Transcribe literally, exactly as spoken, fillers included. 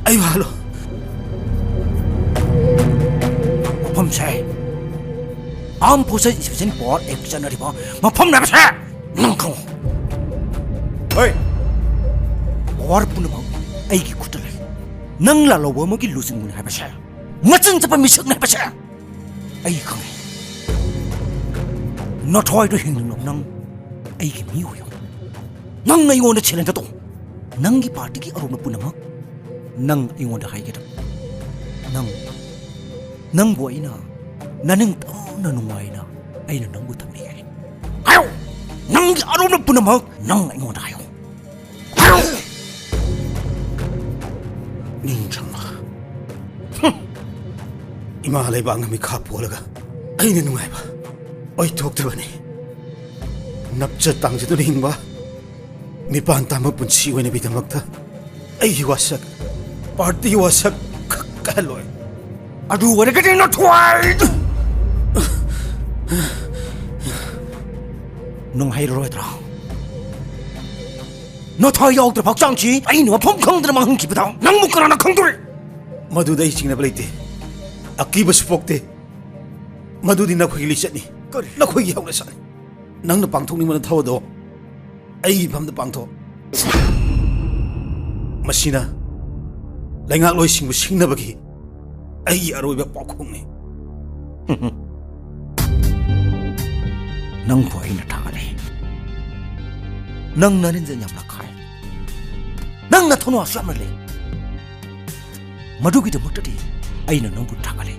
ꯑꯩ ꯋꯥꯍꯜꯂꯣ꯫ ꯃꯐꯝꯁꯦ Armed Forces Special Power Act ꯆꯠꯅꯔꯤꯕ ꯃꯐꯝꯅꯦ ꯍꯥꯏꯕꯁꯦ ꯅꯪ ꯈꯪꯉꯨ꯫ ꯍꯣꯏ꯫ Power ꯄꯨꯝꯅꯃꯛ ꯑꯩꯒꯤ ꯈꯨꯠꯇ ꯂꯩ꯫ ꯅꯪ ꯂꯥꯜꯍꯧꯕ ꯑꯃꯒꯤ ꯂꯨꯆꯤꯡꯕꯅꯤ ꯍꯥꯏꯕꯁꯦ, ꯃꯆꯤꯟ ꯆꯠꯄ ꯃꯤꯁꯛꯅꯤ ꯍꯥꯏꯕꯁꯦ ꯑꯩ ꯈꯪꯉꯤ꯫ ꯅꯊ꯭ꯋꯥꯏꯗ ꯍꯤꯡꯂꯤꯕ ꯅꯪ ꯑꯩꯒꯤ ꯃꯤ ꯑꯣꯏꯌꯨ꯫ ꯅꯪ ꯑꯩꯉꯣꯟꯗ challenge ꯇꯧ꯫ ꯅꯪꯒꯤ partyꯒꯤ ꯑꯔꯣꯟꯕ ꯄꯨꯝꯅꯃꯛ ꯅꯪ ꯑꯩꯉꯣꯟꯗ ꯍꯥꯏꯒꯗꯕ꯫ ꯅꯪ, ꯅꯪꯕꯨ ꯑꯩꯅ ꯅꯅꯤꯡꯇꯝꯅ ꯅꯨꯡꯉꯥꯏꯅ ꯑꯩꯅ ꯅꯪꯕꯨ ꯊꯝꯕꯤꯒꯅꯤ꯫ ꯍꯥꯏꯌꯨ! ꯅꯪꯒꯤ ꯑꯔꯣꯟꯕ ꯄꯨꯝꯅꯃꯛ ꯅꯪ ꯑꯩꯉꯣꯟꯗ ꯍꯥꯏꯌꯨ꯫ ꯍꯥꯏꯌꯨ! ꯅꯤꯡ ꯆꯪꯕ꯫ ꯍꯨꯝ! ꯏꯃꯥ ꯂꯩꯕꯥꯛꯅ ꯃꯤꯈꯥ ꯄꯣꯜꯂꯒ ꯑꯩꯅ ꯅꯨꯡꯉꯥꯏꯕ ꯑꯣꯏꯊꯣꯛꯇꯕꯅꯤ꯫ ꯅꯞꯆ ꯇꯥꯡꯖꯗꯨꯅ ꯍꯤꯡꯕ, ꯃꯤꯄꯥꯟ ꯇꯥꯡꯕ ꯄꯨꯟꯁꯤ ꯑꯣꯏꯅꯕꯒꯤꯗꯃꯛꯇ ꯑꯩꯒꯤ ꯋꯥꯁꯛ, partyꯒꯤ ꯋꯥꯁꯛ ꯈꯛ ꯀꯥꯏꯍꯜꯂꯣꯏ꯫ ꯑꯗꯨ ꯑꯣꯏꯔꯒꯗꯤ ꯅꯊ꯭ꯋꯥꯏ ꯅꯨꯡꯉꯥꯏꯔꯔꯣꯏꯗ꯭ꯔꯣ? ꯅꯊ꯭ꯋꯥꯏ ꯌꯥꯎꯗ꯭ꯔꯕ ꯍꯛꯆꯥꯡꯁꯤ ꯑꯩꯅ ꯃꯐꯝ ꯈꯪꯗꯅ ꯃꯥꯡꯍꯟꯈꯤꯕꯗ ꯅꯪꯕꯨ ꯀꯅꯥꯅ ꯈꯪꯗꯣꯔꯤ? ꯃꯗꯨꯗ ꯑꯩ ꯆꯤꯡꯅꯕ ꯂꯩꯇꯦ, ꯑꯀꯤꯕꯁꯨ ꯄꯣꯛꯇꯦ꯫ ꯃꯗꯨꯗꯤ ꯅꯈꯣꯏꯒꯤ ꯂꯤꯆꯠꯅꯤ, ꯀꯔꯤ? ꯅꯈꯣꯏꯒꯤ ꯍꯧꯅꯁꯥꯅꯤ꯫ ꯅꯪꯅ ꯄꯥꯡꯊꯣꯛꯅꯤꯡꯕ ꯅꯊꯧ ꯑꯗꯣ ꯑꯩꯒꯤ ꯏꯐꯝꯗ ꯄꯥꯡꯊꯣꯛ꯫ ꯃꯁꯤꯅ ꯂꯩꯉꯥꯛꯂꯣꯏꯁꯤꯡꯕꯨ ꯁꯤꯡꯅꯕꯒꯤ ꯑꯩꯒꯤ ꯑꯔꯣꯏꯕ ꯄꯥꯎꯈꯣꯡꯅꯤ꯫ ꯅꯪꯕꯨ ꯑꯩꯅ ꯊꯥꯒꯠꯂꯦ꯫ ꯅꯪ ꯅꯔꯤꯟꯖꯟ ꯌꯥꯝꯅ ꯈꯥꯏ꯫ ꯅꯪ ꯅꯊꯧꯅꯥꯁꯨ ꯌꯥꯝꯅ ꯂꯩ꯫ ꯃꯗꯨꯒꯤꯗꯃꯛꯇꯗꯤ ꯑꯩꯅ ꯅꯪꯕꯨ ꯊꯥꯒꯠꯂꯦ꯫